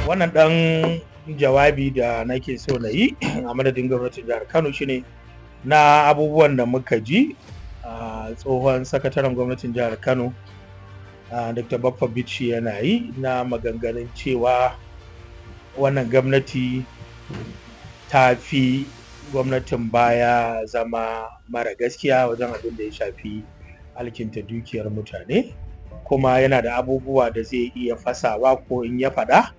Wannan ɗan jawabi da nake so na yi a madadin gwamnatin jihar Kano shine na abubuwan da muka ji a tsohon sakataren gwamnatin jihar Kano, Dr. Baffa Bichi, yana yi na maganganun cewa wannan gwamnati ta fi gwamnatin baya zama mara gaskiya wajen abin da ya shafi alkinta dukiyar mutane, kuma yana da abubuwa da zai iya fasawa ko in ya faɗa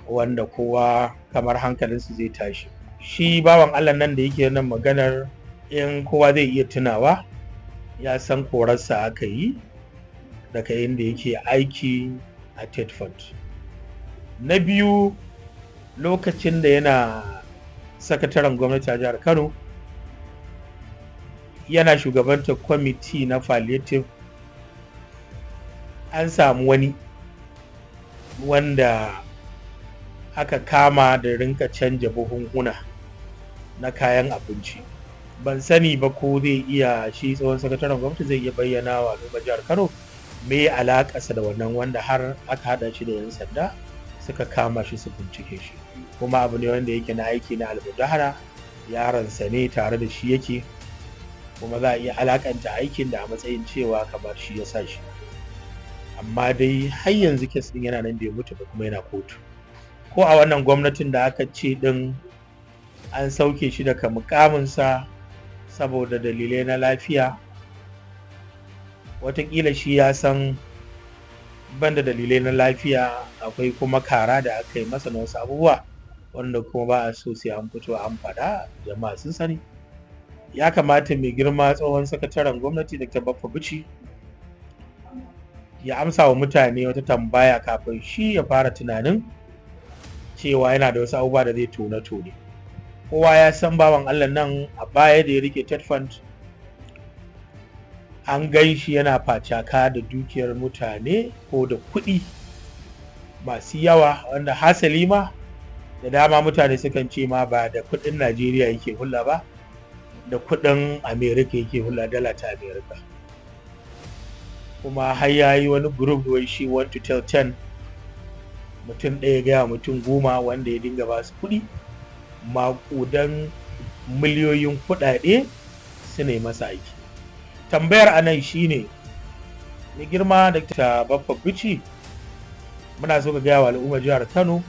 wanda kowa kamar hankalinsu zai tashi. Shi bawan Allah nan da yake nan maganar, in kowa zai iya tunawa, ya san korarsa aka yi daga inda yake aiki a TETFund. Na biyu, lokacin da yana sakataren gwamnati a jihar Kano, yana shugabantar kwamiti na palliative, an samu wani wanda aka kama da rinka canja buhunhuna na kayan abinci. Ban sani ba ko zai iya, shi tsohon sakataren gwamnati zai iya bayyana wa al'ummar jihar Kano me alakarsa da wannan wanda har aka hada shi da 'yan sanda suka kama shi su bincike shi. Kuma abu ne wanda yake na aiki na almundahana, yaransa ne, tare da shi yake, kuma za a iya alakanta aikin da a matsayin cewa kamar shi ya sa shi. Amma dai har yanzu case din yana nan, bai mutu ba, kuma yana kotu. Ko a wannan gwamnatin da aka ce din an sauke shi daga mukaminsa saboda dalilai na lafiya, watakila shi ya san banda dalilai na lafiya akwai kuma kara da aka yi masa na wasu abubuwa wanda kuma ba a so sai an fito an faɗa, jama'a sun sani. Ya kamata mai girma tsohon sakataren gwamnati Dr. Baffa Bichi ya amsa wa mutane wata tambaya kafin shi ya fara tunanin cewa yana da wasu abubuwa da zai tone-tone. Kowa ya san bawan Allah nan a baya da ya rike TETFund, an gan shi yana facaka da dukiyar mutane ko da kuɗi masu yawa, wanda hasali ma da dama mutane sukan ce ma ba da kuɗin Najeriya yake hulɗa ba, da kuɗin Amerika yake hulɗa, dala ta Amerika. Kuma har ya yi wani group wai shi 1 to tell 10, mutum ɗaya gaya mutum 10, wanda ya dinga ba su kuɗi maƙudan miliyoyin kuɗaɗe su ne masa aiki. Tambayar anan shine, mai girma Dr. Baffa Bichi, muna so ka gaya wa al'ummar jihar Kano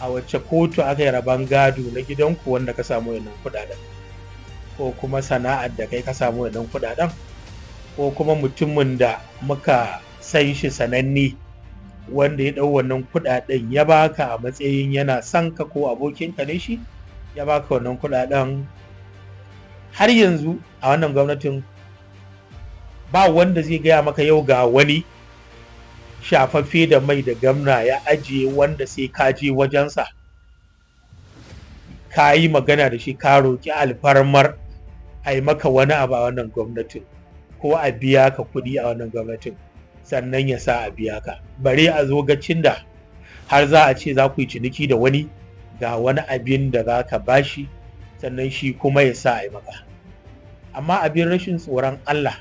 a wacce kotu aka yi rabon gado na gidanku wanda ka samu wannan kuɗaɗen, ko kuma sana'ar da kai ka samu wannan kuɗaɗen, ko kuma mutumin da muka san shi sananne wanda ya ɗau wannan kuɗaɗen ya baka a matsayin yana son ka ko abokinka ne, shi ya baka wannan kuɗaɗen. Har yanzu a wannan gwamnatin ba wanda zai gaya maka yau ga wani shafaffe da mai da gamna ya ajiye wanda sai ka je wajensa ka yi magana da shi, ka roƙi alfarmar a yi maka wani abu a wannan gwamnatin ko a biya ka kuɗi a wannan gwamnatin, sannan ya sa a biya ka. Bare a zo gacin da har za a ce za ku yi ciniki da wani, ga wani abin da za ka bashi, sannan shi kuma ya sa a yi maka. Amma abin rashin tsoron Allah,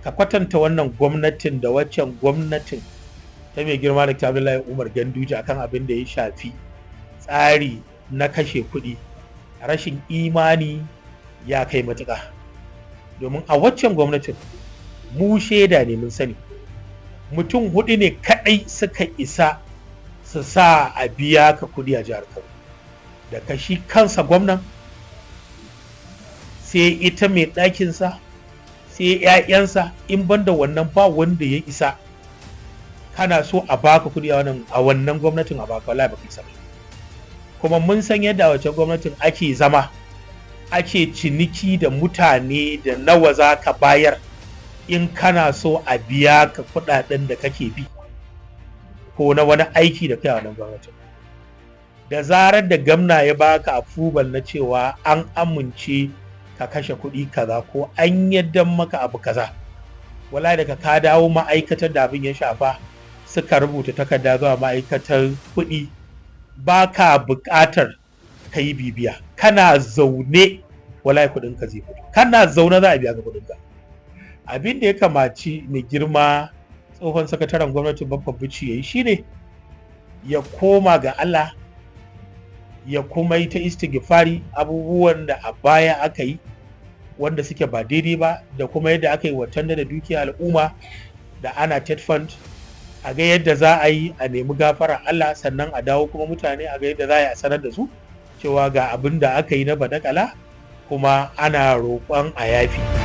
ka kwatanta wannan gwamnatin da waccan gwamnatin ta mai girma da Abdullahi Umar Ganduje akan abin da ya shafi tsari na kashe kuɗi, rashin imani ya kai matuƙa. Domin a waccan gwamnatin, mu shaida ne, mun sani, mutum hudu ne kaɗai suka isa su sa a biya ka kuɗi a jihar Kano: da kashi kansa gwamnan, sai ita mai ɗakinsa, sai 'ya'yansa. In banda wannan ba wanda ya isa. Kana so a baka kuɗi a wannan gwamnatin a baka, wallahi baka isa ba. Kuma mun san yadda a wacce gwamnatin ake zama ake ciniki da mutane, da nawa za ka bayar in kana so a biya ka kuɗaɗen da kake bi ko na wani aiki da kai a wannan gwamnatin. Da zarar da gamna ya baka approval na cewa an amince ka kashe kuɗi kaza ko an yadda maka abu kaza, wallahi daga ka dawo ma'aikatar da abin ya shafa suka rubuta takarda zuwa ma'aikatar kuɗi, ba ka buƙatar ka yi bibiya. Kana zaune wallahi kuɗin ka zai fito, kana zaune za a biya ka kuɗin ka. Abin da ya kamaci mai girma tsohon sakataren gwamnatin Baffa Bichi ya yi shine Ya koma ga Allah, ya kuma yi ta istighfari. Abubuwan da a baya aka yi wanda suke ba daidai ba, da kuma yadda aka yi watan da dukiya al'umma da ana TETFund, a ga yadda za a yi a nemi gafara Allah, sannan a dawo kuma mutane a ga yadda za a yi a sanar da su cewa ga abin da aka yi na badakala, kuma ana roƙon a yafi.